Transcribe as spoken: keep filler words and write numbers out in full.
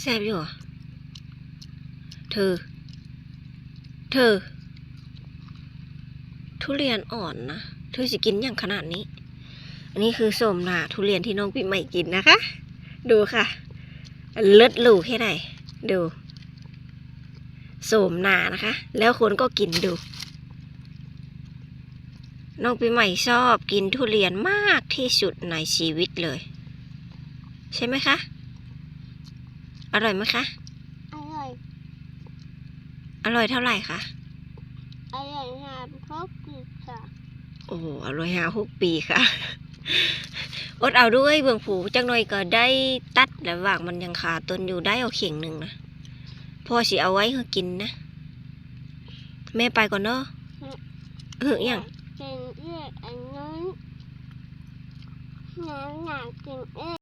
แซ่บอยู่เหรอ เธอ เธอ ทุเรียนอ่อนนะ เธอสิกินอย่างขนาดนี้ อันนี้คือโสมหน้าทุเรียนที่น้องปีใหม่กินนะคะ ดูค่ะ เลิศหรูแค่ไหน ดู โสมหน้านะคะ แล้วคนก็กินดู น้องปีใหม่ชอบกินทุเรียนมากที่สุดในชีวิตเลย ใช่ไหมคะ อร่อยไหมคะ อร่อย อร่อยเท่าไหร่คะ อร่อยงามครบปีค่ะ โอ้โห อร่อยหาหกปีค่ะ อดเอาด้วยเบิ่งผูจักหน่อยก็ได้ตัดแล้วหว่างมันยังคาต้นอยู่ได้เอาเข่งหนึ่งนะ พ่อสิเอาไว้ให้กินนะ แม่ไปก่อนเนาะ เฮ้ยยัง กินเลือดอันนั้นน้ำหนักกินเลือด